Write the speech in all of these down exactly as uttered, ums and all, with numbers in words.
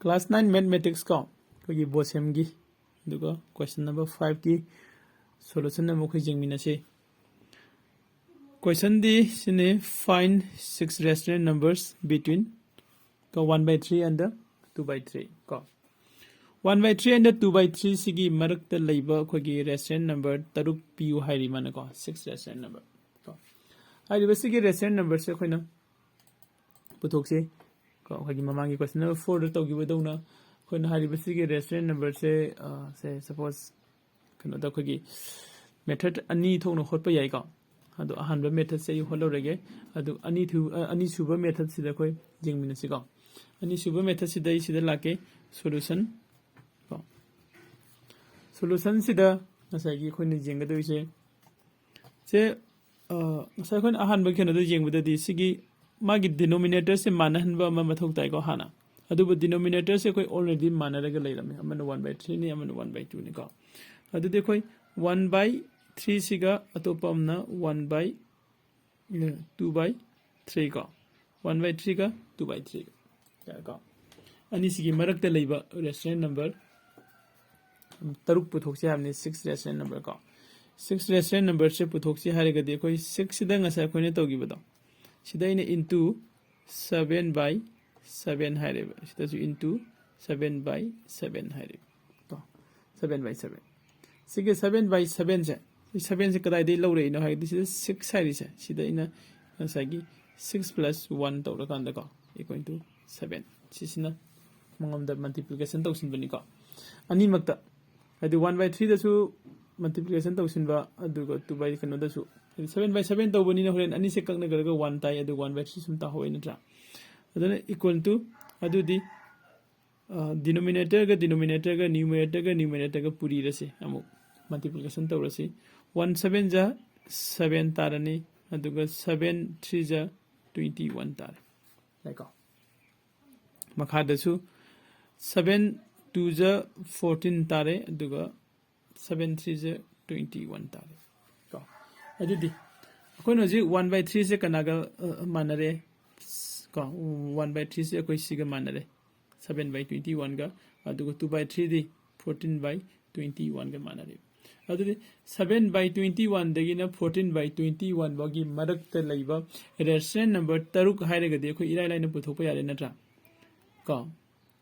Class nine mathematics ꯀꯣ, ꯑꯩꯈꯣꯏꯒꯤ ꯕꯣꯁꯦꯝꯒꯤ, ꯑꯗꯨꯒ question number five ꯀꯤ solution ꯑꯃꯨꯛ ꯑꯩꯈꯣꯏ ꯌꯦꯡꯃꯤꯟꯅꯁꯤ꯫ Question ꯗꯤ ꯁꯤꯅꯤ: find six rational numbers between ꯀꯣ, one by three and the two by three ꯀꯣ꯫ One by three and the two by three ꯁꯤꯒꯤ ꯃꯔꯛꯇ ꯂꯩꯕ ꯑꯩꯈꯣꯏꯒꯤ rational number ꯇꯔꯨꯛ ꯄꯤꯌꯨ ꯍꯥꯏꯔꯤ ꯃꯥꯅꯀꯣ, six rational number ꯀꯣ꯫ ꯍꯥꯏꯔꯤꯕ ꯁꯤꯒꯤ rational number ꯁꯦ ꯑꯩꯈꯣꯏꯅ ꯄꯨꯊꯣꯛꯁꯤ ꯀꯣ꯫ ꯑꯩꯈꯣꯏꯒꯤ ꯃꯃꯥꯡꯒꯤ question number four ꯗ ꯇꯧꯈꯤꯕꯗꯧꯅ ꯑꯩꯈꯣꯏꯅ ꯍꯥꯏꯔꯤꯕ ꯁꯤꯒꯤ rational number ꯁꯦ, ꯑ, ꯁꯦ suppose ꯀꯩꯅꯣꯗ ꯑꯩꯈꯣꯏꯒꯤ method ꯑꯅꯤ ꯊꯣꯛꯅ ꯍꯣꯠꯄ ꯌꯥꯏꯀꯣ꯫ ꯑꯗꯣ ꯑꯍꯥꯟꯕ method ꯁꯦ ꯑꯩ ꯍꯣꯠꯍꯧꯔꯒꯦ꯫ ꯑꯗꯨ ꯑꯅꯤ ꯊꯨ-, ꯑ, ꯑꯅꯤꯁꯨꯕ method ꯁꯤꯗ ꯑꯩꯈꯣꯏ ꯌꯦꯡꯃꯤꯟꯅꯁꯤꯀꯣ꯫ ꯑꯅꯤꯁꯨꯕ method ꯁꯤꯗ ꯑꯩ ꯁꯤꯗ ꯂꯥꯛꯀꯦ, solution ꯀꯣ꯫ Solution ꯁꯤꯗ ꯉꯁꯥꯏꯒꯤ ꯑꯩꯈꯣꯏꯅ ꯌꯦꯡꯒꯗꯣꯏꯁꯦ ꯁꯦ, ꯑ, ꯉꯁꯥꯏ ꯑꯩꯈꯣꯏꯅ ꯑꯍꯥꯟꯕ ꯀꯩꯅꯣꯗ ꯌꯦꯡꯕꯗꯗꯤ ꯁꯤꯒꯤ ꯃꯥꯒꯤ denominator ꯁꯦ ꯃꯥꯟꯅꯍꯟꯕ ꯑꯃ ꯃꯊꯧ ꯇꯥꯏꯀꯣ ꯍꯥꯟꯅ꯫ ꯑꯗꯨꯕꯨ denominator ꯁꯦ ꯑꯩꯈꯣꯏ already ꯃꯥꯟꯅꯔꯒ ꯂꯩꯔꯝꯃꯦ, ꯑꯃꯅ one by three ꯅꯤ, ꯑꯃꯅ one by two ꯅꯤꯀꯣ꯫ ꯑꯗꯨꯗꯤ ꯑꯩꯈꯣꯏ one by three ꯁꯤꯒ ꯑꯇꯣꯞꯄ ꯑꯃꯅ one by, ꯑ, two by three ꯀꯣ, one by three ꯒ two by three ꯒ, ꯌꯥꯔꯦꯀꯣ꯫ ꯑꯅꯤꯁꯤꯒꯤ ꯃꯔꯛꯇ ꯂꯩꯕ rational number ꯇꯔꯨꯛ ꯄꯨꯊꯣꯛꯁꯤ ꯍꯥꯏꯕꯅꯤ, six rational number ꯀꯣ꯫ Six rational number ꯁꯦ ꯄꯨꯊꯣꯛꯁꯤ ꯍꯥꯏꯔꯒꯗꯤ ꯑꯩꯈꯣꯏ six ꯁꯤꯗ ꯉꯁꯥꯏ ꯑꯩꯈꯣꯏꯅ ꯇꯧꯈꯤꯕꯗꯣ, ꯁꯤꯗ ꯑꯩꯅ into seven by seven ꯍꯥꯏꯔꯦꯕ, ꯁꯤꯗꯁꯨ into seven by seven ꯍꯥꯏꯔꯦꯕ ꯀꯣ, seven by seven꯫ ꯁꯤꯒꯤ seven by seven ꯁꯦ, ꯁꯤ seven ꯁꯦ ꯀꯗꯥꯏꯗꯒꯤ ꯂꯧꯔꯛꯏꯅꯣ ꯍꯥꯏꯔꯗꯤ ꯁꯤꯗ six ꯍꯥꯏꯔꯤꯁꯦ, ꯁꯤꯗ ꯑꯩꯅ ꯉꯁꯥꯏꯒꯤ six plus one ꯇꯧꯔꯀꯥꯟꯗꯀꯣ, equal to seven, ꯁꯤꯁꯤꯅ ꯃꯉꯣꯟꯗ multiplication ꯇꯧꯁꯤꯟꯕꯅꯤꯀꯣ꯫ ꯑꯅꯤꯃꯛꯇ, ꯍꯥꯏꯗꯤ one by three ꯗꯁꯨ multiplication ꯇꯧꯁꯤꯟꯕ, ꯑꯗꯨꯒ two by ꯀꯩꯅꯣꯗꯁꯨ, ꯍꯥꯏꯗꯤ seven by seven ꯇꯧꯕꯅꯤꯅ ꯍꯣꯔꯦꯟ ꯑꯅꯤꯁꯦ ꯀꯛꯅꯈ꯭ꯔꯒ one ꯇꯥꯏ, ꯑꯗꯨꯒ one by three ꯁꯨꯝ ꯇꯥꯍꯧꯋꯦ ꯅꯠꯇ꯭ꯔꯥ? ꯑꯗꯨꯅ equal to, ꯑꯗꯨꯗꯤ, ꯑ, denominator ꯒ denominator ꯒ, numerator ꯒ numerator ꯒ ꯄꯨꯔꯤꯔꯁꯤ, ꯑꯃꯨꯛ multiplication ꯇꯧꯔꯁꯤ꯫ One seven ꯖ seven ꯇꯥꯔꯅꯤ, ꯑꯗꯨꯒ seven three ꯖ twenty one ꯇꯥꯔꯦ꯫ ꯌꯥꯏꯀꯣ? ꯃꯈꯥꯗꯁꯨ seven two ꯖ fourteen ꯇꯥꯔꯦ, ꯑꯗꯨꯒ seven three ꯖ twenty one ꯇꯥꯔꯦ ꯀꯣ꯫ ꯑꯗꯨꯗꯤ ꯑꯩꯈꯣꯏꯅ ꯍꯧꯖꯤꯛ one by three ꯁꯦ ꯀꯅꯥꯒ, ꯑ, ꯃꯥꯟꯅꯔꯦ ꯀꯣ? One by three ꯁꯦ ꯑꯩꯈꯣꯏ ꯁꯤꯒ ꯃꯥꯟꯅꯔꯦ, seven by twenty one ꯒ, ꯑꯗꯨꯒ two by three D fourteen by twenty one ꯒ ꯃꯥꯟꯅꯔꯦ꯫ ꯑꯗꯨꯗꯤ seven by twenty one ꯗꯒꯤꯅ fourteen by twenty one ꯐꯥꯎꯒꯤ ꯃꯔꯛꯇ ꯂꯩꯕ ꯔꯦꯁꯅꯦꯜ ꯅꯝꯕꯔ ꯇꯔꯨꯛ ꯍꯥꯏꯔꯒꯗꯤ ꯑꯩꯈꯣꯏ ꯏꯔꯥꯏ ꯂꯥꯏꯅ ꯄꯨꯊꯣꯛꯄ ꯌꯥꯔꯦ ꯅꯠꯇ꯭ꯔꯥ? ꯀꯣ,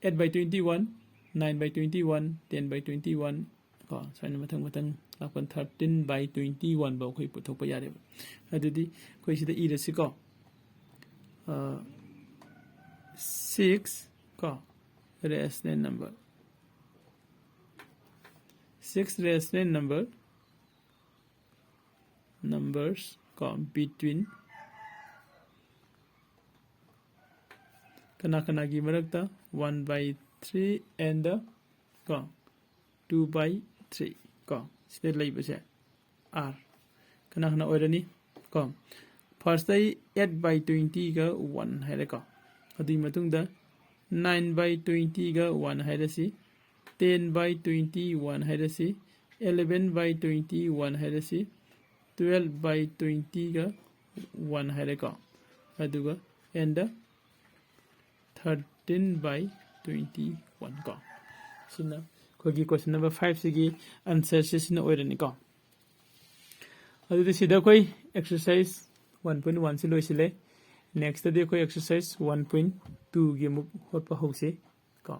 eight by twenty one, nine by twenty one, ten by twenty one, ꯀꯣ, ꯁꯨꯃꯥꯏꯅ ꯃꯊꯪ ꯃꯊꯪ ꯂꯥꯛꯄ thirteen by twenty one ꯐꯥꯎ ꯑꯩꯈꯣꯏ ꯄꯨꯊꯣꯛꯄ ꯌꯥꯔꯦꯕ꯫ ꯑꯗꯨꯗꯤ ꯑꯩꯈꯣꯏ ꯁꯤꯗ ꯏꯔꯁꯤꯀꯣ, six ꯀꯣ, rational number, six rational number, numbers ꯀꯣ, ꯕꯤꯇ꯭ꯋꯤꯟ ꯀꯅꯥ ꯀꯅꯥꯒꯤ ꯃꯔꯛꯇ? One by three and ꯀꯣ, two by three ꯀꯣ, ꯁꯤꯗ ꯂꯩꯕꯁꯦ ꯑꯥꯔ ꯀꯅꯥ ꯀꯅꯥ ꯑꯣꯏꯔꯅꯤ? ꯀꯣ, ꯐꯥꯔꯁꯇ ꯑꯩ eight by twenty ꯒ one ꯍꯥꯏꯔꯦꯀꯣ꯫ ꯑꯗꯨꯒꯤ ꯃꯇꯨꯡꯗ nine by twenty ꯒ one ꯍꯥꯏꯔꯁꯤ, ten by twenty one ꯍꯥꯏꯔꯁꯤ, eleven by twenty one ꯍꯥꯏꯔꯁꯤ, twelve by twenty ꯒ one ꯍꯥꯏꯔꯦꯀꯣ꯫ ꯑꯗꯨꯒ and thirteen by twenty one ꯀꯣ꯫ ꯁꯤꯅ ꯑꯩꯈꯣꯏꯒꯤ question number five ꯁꯤꯒꯤ answer ꯁꯤ ꯁꯤꯅ ꯑꯣꯏꯔꯅꯤꯀꯣ꯫ ꯑꯗꯨꯗꯤ ꯁꯤꯗ ꯑꯩꯈꯣꯏ exercise one point one ꯁꯤ ꯂꯣꯏꯁꯤꯜꯂꯦ꯫ Next ꯇꯗꯤ ꯑꯩꯈꯣꯏ exercise one point two ꯒꯤ ꯑꯃꯨꯛ ꯍꯣꯠꯄ ꯍꯧꯁꯤ ꯀꯣ꯫